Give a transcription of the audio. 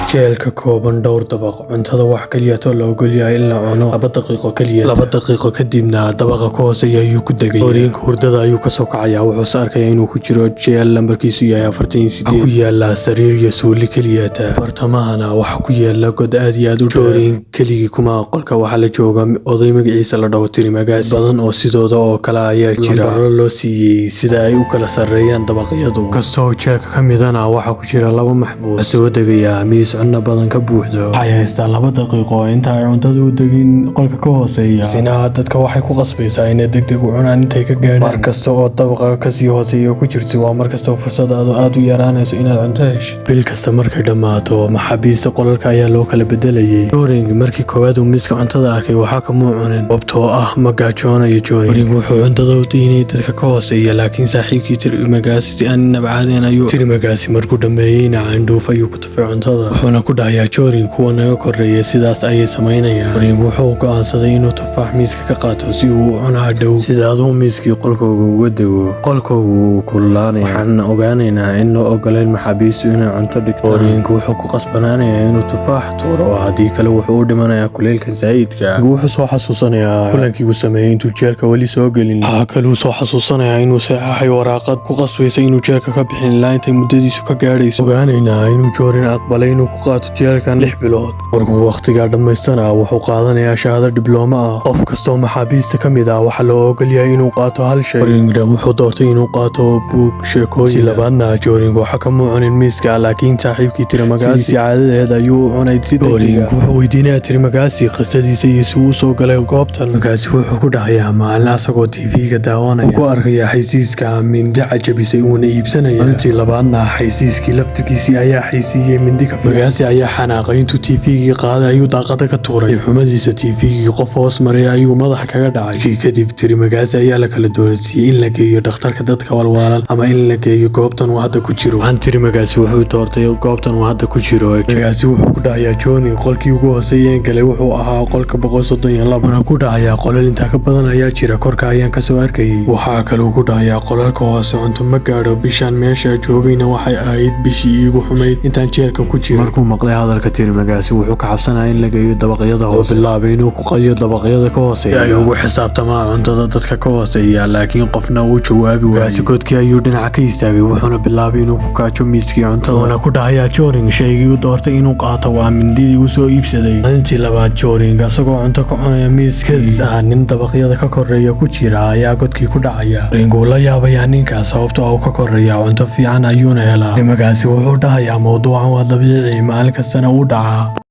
Jeelka kooban dhowr dabaq, cuntada wax kaliya la ogol yahay in la cuno 2 daqiiqo kaliya. 2 daqiiqo kadibna dabaqa ka hooseeya ayuu ku degaya. Joring hurdada ayuu ka soo kacayaa, wuxuuse arkayaa inuu ku jiro jeel lambarkiisu yahay 48. Waxaa ku yaala sariir iyo suuli keliyata. Bartamahana waxaa ku yaala god aad iyo aad u dheer. Joring keligii kuma qolka, waxaa la jooga oday magaciisa la dhaho Tirimagaasi. Badan oo sidooda oo kale ayaa jira. Lambaro loo siiyey sida ay u kala sarreeyaan dabaqyadu. Kastoo jeelka ka midana waxaa ku jira laba maxbuus. Soo degayaa miis cunno badan ka buuxdo. Waxay haystaan 2 daqiiqo inta ay cuntada u degin qolka ka hooseeya. Sina dadka waxay ku qasbaysaa inay degdeg u cunaan intay ka gaadhaan. Mar kasta oo dabaqa kasii hooseeya ku jirto waa mar kasta oo fursadaadu aad u yaraanayso inaad cunto heshid. Bil kasta markay dhammaato, maxaabiista qolalka ayaa loo kala bedelayay. Joring markii koowaad uu miiska cuntada arkay waxaa kamuu cunin, sababtoo ah ma gaajoonayo Joring. Joring wuxuu cuntada u diinayay dadka ka hooseeya, laakiin saaxiibkii Tirimagaasi si aan nabcaadeen ayuu Tirimagaasi markuu dhameeyeyna candhuuf ayuu ku tufay cuntada, wuxuuna ku dhahayaa Joring, kuwa naga koreeya sidaas ayay samaynayaan. Joring wuxuu go'aansaday inuu tufaax miiska ka qaato si uu u cuno hadhow. Sida aduu miiskii qolkooga uga dego, qolkoogu wuu kululaanaya. Waxaan ogaanaynaa in loo ogolayn maxaabiistu inay cunto dhigtaan. Joring wuxuu ku qasbanaanayaa inuu tufaax tuuro, haddii kale wuxuu u dhimanayaa kuleylkan saa'idka. Wuxuu soo xasuusanayaa kulankii uu sameeyey intuu jeelka weli soo gelin. Waxaa kaluu soo xasuusanayaa inuu saxeexay waraaqad ku qasbaysa inuu jeelka ka bixin ilaa intay muddadiisu ka gaadhayso. Ogaanaynaa inuu Joring aqbalay inuu ku qaato jeelkan 6 bilood. Markuu waqtigaa dhammaystana wuxuu qaadanayaa shahaado diblooma ah. Qof kastoo maxaabiista ka mid ah waxaa loo ogol yahay inuu qaato hal shay. Joringna wuxuu doortay inuu qaato buug sheekooyin. Si labaadna Joring waxa kamuu cunin miiska, laakiin saaxiibkii Tirimagaasi sidiisii caadadeed ayuu u cunay si degdeg ah. Joring wuxuu weydiinayaa Tirimagaasi qisadiisa iyo si uu usoo galay goobtan. Magaasi wuxuu ku dhahayaa maalin asagoo TV-ga daawanaya ku arkaya xaysiiska mindi cajabisay uuna iibsanaya. Maalintii labaadna xaysiiskii laftirkiisii ayaa xaysiiyey mindi ka. Magaasi ayaa xanaaqay, intuu TV-gii qaaday ayuu daaqada ka tuuray. Xumadiisa TV-gii qof hoos maray ayuu madaxa kaga dhacay. Kii kadib Tirimagaasi ayaa la kala doorasiiyey in la geeyo dhakhtarka dadka walwaalan ama in la geeyo goobtan uu hadda ku jiro. Waxaan Tirimagaasi wuxuu doortay goobtan uu hadda ku jiro. Magaasi wuxuu ku dhahayaa Johnny, qolkii ugu hooseeyeen galay wuxuu ahaa qolka 132. Wuxuuna ku dhahayaa qolal intaa ka badan ayaa jira, korka ayaan kasoo arkayay. Waxaa kaluu ku dhahayaa qolalka hoose cunto ma gaadho, bishaan meesha joogayna waxay ahayd bishii iigu xumayd intaan jeelkan ku jiro. Markuu maqlay hadalka Tirimagaasi wuxuu ka cabsanaya in la geeyo dabaqyada hoose. Bilaabay inuu ku qaliyo dabaqyada ka hooseeya ay ugu xisaabtamaa cuntada dadka ka hooseeya, laakiin qofna uu jawaabi waayey. Magaasi godkii ayuu dhinaca ka istaagay, wuxuuna bilaabay inuu ku kaajo miiskii cuntada. Wuxuuna ku dhahayaa Joring shaygii u doortay inuu qaato waa mindidii uu soo iibsaday. Maalintii labaad Joring asagoo cunto ka cunaya miiska ah nin dabaqyada ka koreeya ku jira ayaa godkii ku dhacaya. Joring wuu la yaabayaa ninka, sababtoo ah uu ka koreeya cunto fiican ayuuna helaa. Tirimagaasi wuxuu dhahayaa mowduucan waa dabiici, maalin kastana uu dhacaa.